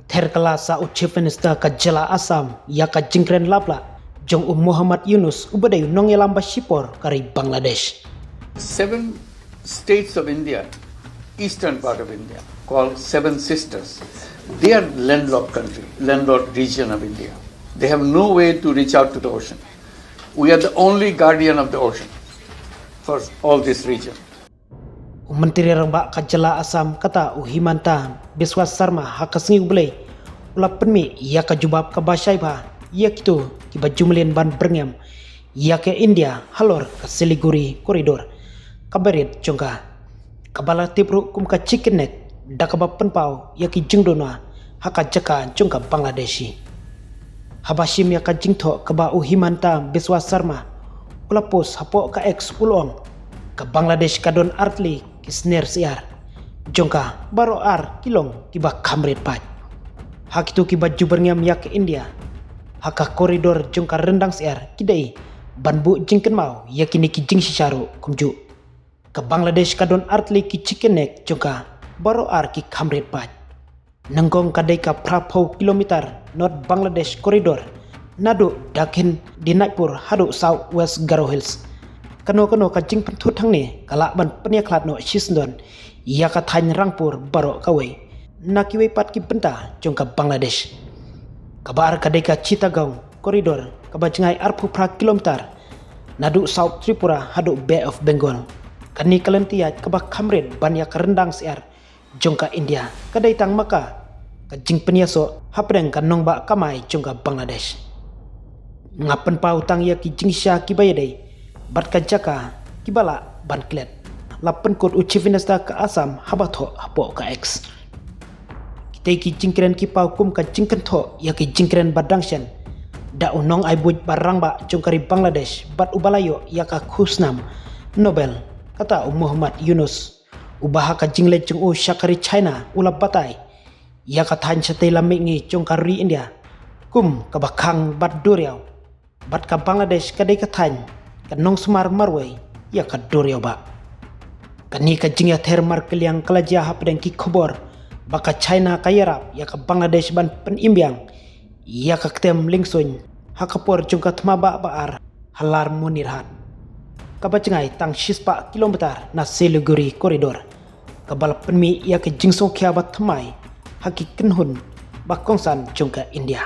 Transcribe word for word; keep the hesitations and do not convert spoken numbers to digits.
Ther kylla sa u Chief Minister ka jylla Assam ïa ka jingkren laplah jong u Muhammad Yunus uba dei u nongïalam ba shipor ka ri Bangladesh. Seven states of India, eastern part of India, called Seven Sisters. They are landlocked country, landlocked region of India. They have no way to reach out to the ocean. We are the only guardian of the ocean for all this region. U Myntri Rangbah ka jylla Assam kata u Himanta Biswa Sarma ha ka sngi u Blei u la pynmih ïa ka jubab kaba shai bha ïa kito kiba ju mlien ban byrngem ïa ka India halor ka Siliguri corridor kaba rit jong ka, kaba la tip ruh kum ka chicken neck, da kaba pynpaw ïa ki jingduna ha ka jaka jong ka Bangladeshi. Haba shim ïa ka jingthoh kaba u Himanta Biswa Sarma u la post hapoh ka X u la ong, ka Bangladesh ka don artylli ki sner syiar jong ka, baroh ar ki long kiba kham rit paid. Ha kito kiba ju byrngem ïa ka India ha ka corridor jong ka ryndang syiar ki dei ban buh jingkynmaw ïa kine ki jingshisha ruh kumjuh. Ka Bangladesh ka don artylli ki chicken neck jong ka, baroh ar ki kham rit paid. Nyngkong ka dei ka phraphew kilometer North Bangladesh corridor, naduh Dakhin Dinajpur haduh South West Garo Hills. Kano kano ka jingpynthut hangne ka lah ban pynïakhlad noh shisyndon ïa ka thaiñ Rangpur baroh kawei na kiwei pat ki bynta jong ka Bangladesh. Kaba ar ka dei ka Chittagong corridor kaba jngai arphew phra kilometer naduh South Tripura haduh Bay of Bengal. Kane ka lynti ïaid kaba kham rit ban ïa ka ryndang syiar jong ka India ka dei tang ma ka ka jingpynïasoh hapdeng ka nongbah kamai jong ka Bangladesh. Nga pynpaw tang ïa ki jingshisha kiba ïadei bad ka jaka kiba lah ban klet, la pynkut u Chief Minister ka Assam haba thoh hapoh ka X. Kitei ki jingkren ki paw kum ka jingkynthoh ïa ki jingkren ba dang shen da u nongai buit ba rangbah jong ka ri Bangladesh bad uba la ïoh ïa ka khusnam Nobel, kata u Muhammad Yunus, uba ha ka jingleit jong u sha ka ri China u la batai ïa ka thaiñ shatei lam mihngi jong ka ri India kum kaba khang bad duriaw, bad ka Bangladesh ka dei ka thaiñ ka nongsumar marwei ïa ka duriaw bah. Kane ka jingïather markylliang ka la jia hapdeng ki khubor ba ka China ka ïarap ïa ka Bangladesh ban pynim biang ïa ka ktem liengsuiñ ha ka por jong ka thma bah ba ar ha Lalmonirhat, kaba jngai tang shispah kilometer na Siliguri corridor, kaba la pynmih ïa ka jingsngewkhia ba thymmai ha ki kynhun ba kongsan jong ka India.